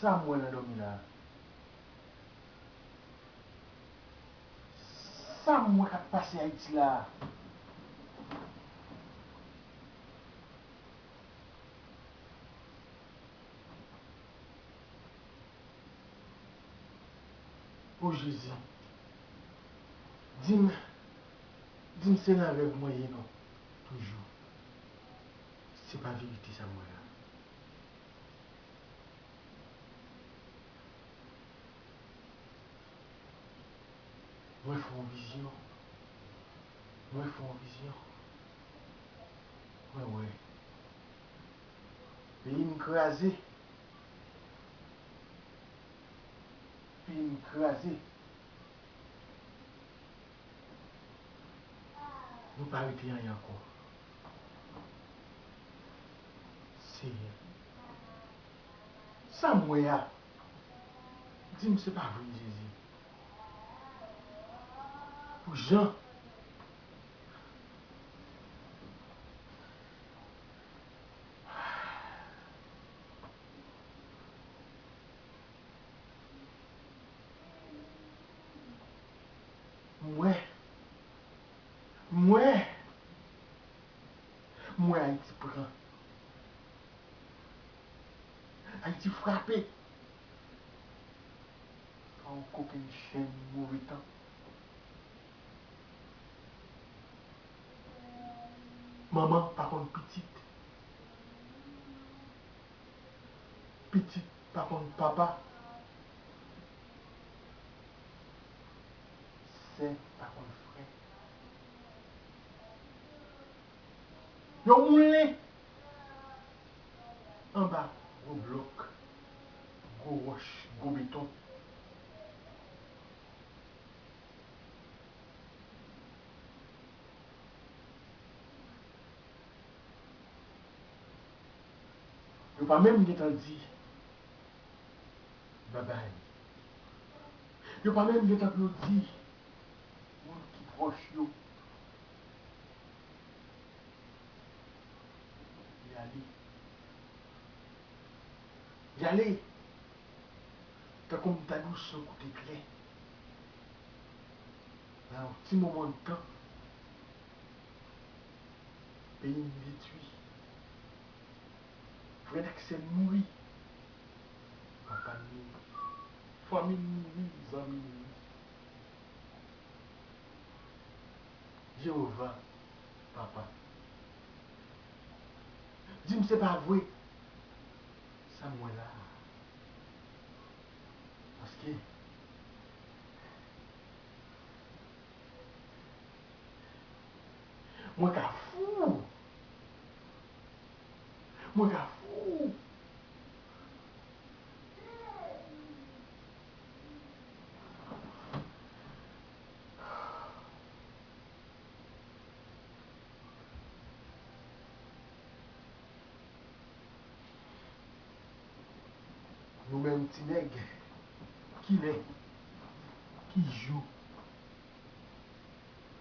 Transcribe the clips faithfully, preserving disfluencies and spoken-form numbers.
Sa m wè nan dòmi la a? Sa m wè k ap pase Ayiti la a? O Jezi, di m, di m se nan rèv mwen ye non, toujou. Se pa verite sa m wè la. Mwen fè yon vizyon. Mwen fè yon vizyon. Mwen wè. Peyi m kraze. Peyi m kraze. Nou pa rete anyen ankò. Seyè, sa m wè a, di m se pa vre, Jezi. Pou jan M wè. M wè. M wè Ayiti pran. Ayiti frape pa yon kokennchenn move tan. Manman pa konn pitit. Pitit pa konn papa. Sè pa konn frè. Yo moulen anba gwo blòk, gwo wòch, gwo beton. Yo pa menm gentan di babay. Yo pa menm gentan pou yo di moun ki pwòch yo. Li ale. Li ale. Tankou m ta di w se yon kout eklè. Nan yon ti moman de tan, peyi m detwi. Frè n ak sè n mouri. Papa n mouri. Fanmi n mouri, zanmi n mouri. Jewova, Papa, di m se pa vre sa m wè la a. Paske mwen ka fou. Mwen ka fou. Nou menm ti nèg, kilè, ki jou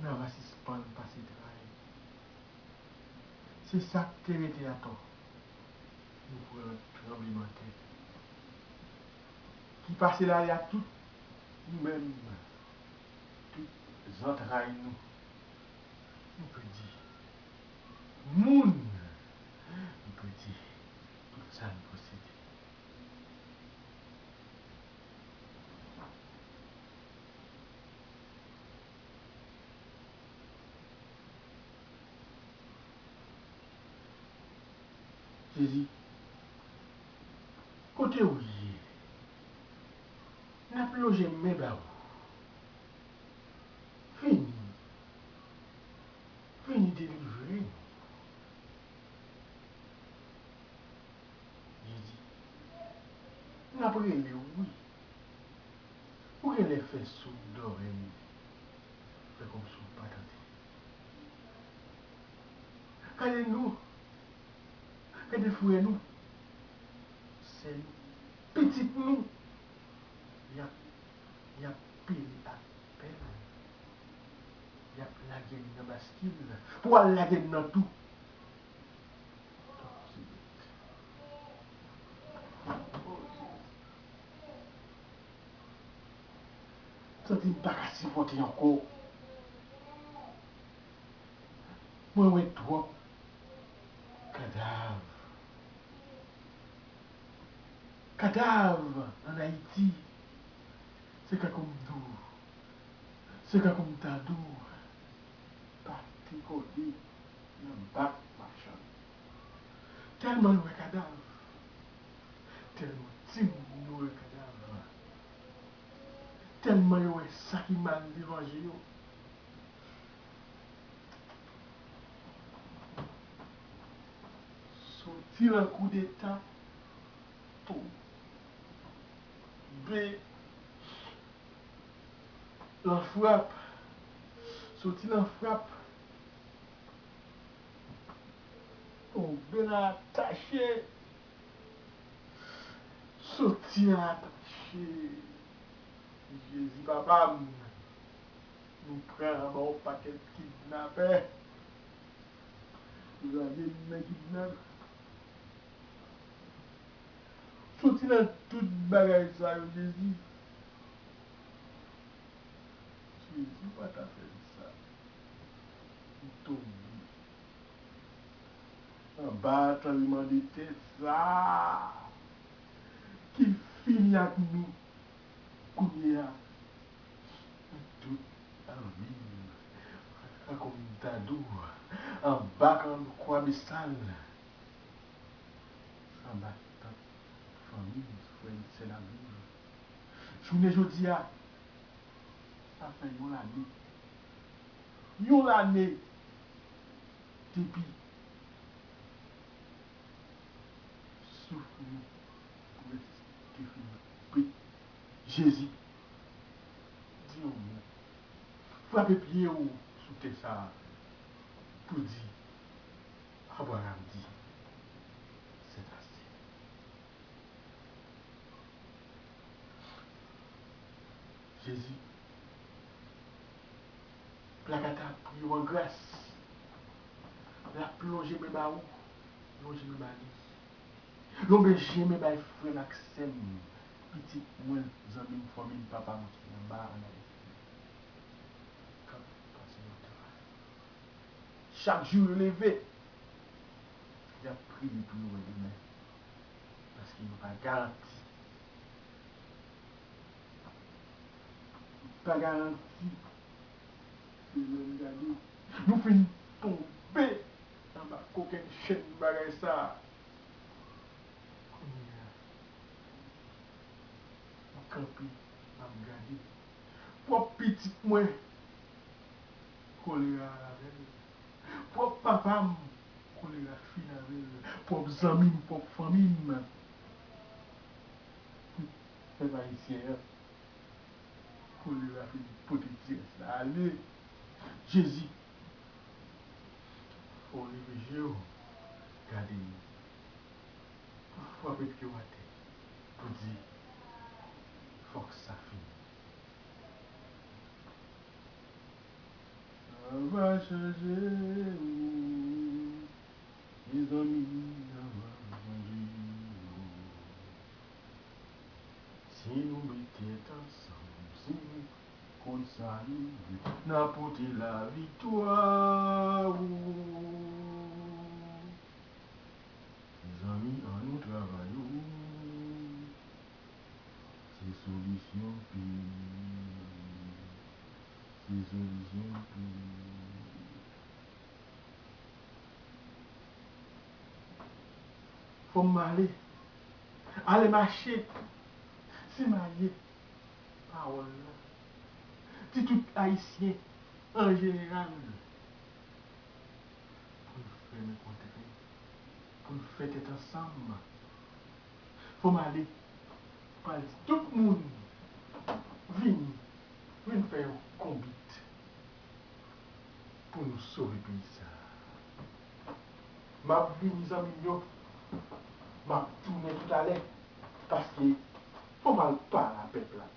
n a va sispann pase tray? Se sa k te rete atò. Nou pran tranblemanntè ki pase lari ak tout nou menm, tout zantray nou. Nou pèdi moun, nou pèdi tout sa n posede. Jezi, kote w ye? N ap lonje men ba ou. Vini. Vini delivre nou. Jezi, n ap rele w, wi. Ou genlè fè soud dòrèy, fè kòmsi w pa tande. Gade nou, gade frè nou, sè nou, pitit nou, y ap, y ap pere ak pèl, y ap lage n nan baskil, pou al lage n nan tou. Sipòte ankò. Mwen wè twòp kadav. Kadav ann Ayiti, se kankou m di w, se kankou m ta di w, pati kole nan bak machann. Tèlman yo wè kadav, tèlman timoun yo wè kadav, tèlman yo wè sa ki mal devan je yo. Soti nan koudeta, tonbe nan frap, soti nan frap, tonbe nan atache, soti nan atache. Jezi papa m, nou pran anba yon pakèt kidnapè. Lage m nan kidnap. Soti nan tout bagay sa yo, Jezi. Jezi pa ta fè m sa. M tonbe anba tranblemanntè sa ki fini ak nou kounye a. Nou tout ap viv, tankou m ta di w, anba kwa mesal, anba tant fanmi, frè, sè n ap viv. Jounen jodi a, sa fè yon lane. Yon lane depi souf nou prèske fini koupe. Jezi, di yon mo. Frape pye w sou tè sa a pou di, Abraram di, c'est assez. Jezi, plaka ta priye w an gras. L ap lonje men ba ou, lonje men ba li. Lonje men bay frè m ak sè m, pitit mwen, zanmi m, fanmi m, papa m ki anba ann Ayiti. K ap pase nan travay. Chak jou yo leve, y ap priye pou yo wè demen. Paske yo pa garanti. Pa garanti. Se lè n gade, nou fin tonbe anba kokennchenn bagay sa a. Kounye a, m kanpe, m ap gade. Pwòp pitit mwen, kolera al avè l. Pwòp papa m, kolera fin avè l. Pwòp zanmi m, pwòp fanmi m. Pèp ayisyen an, kolera fin pote tirès la ale. Jezi, fò w leve je w, gade nou. Pou frape pye w atè, pou di, fòk sa fini. Sa va chanje, wi. Mezanmi, sa va chanje, wi. Si nou met tèt ansanm, si nou konn sa nou vle, n a pote laviktwa, wi. Mezanmi, ann nou travay, wi. Se solisyon peyi. Se solisyon peyi. Fò m ale. Ale mache. Simaye pawòl la. Di tout Ayisyen an jeneral. Pou n fèmen kontre, pou n fè tèt ansanm. Fò m ale, pou al di tout moun, vini, vin fè yon konbit pou nou sove peyi sa a. M ap vini, zanmi m yo, m ap tounen toutalè, paske fò m al pale a pèp la.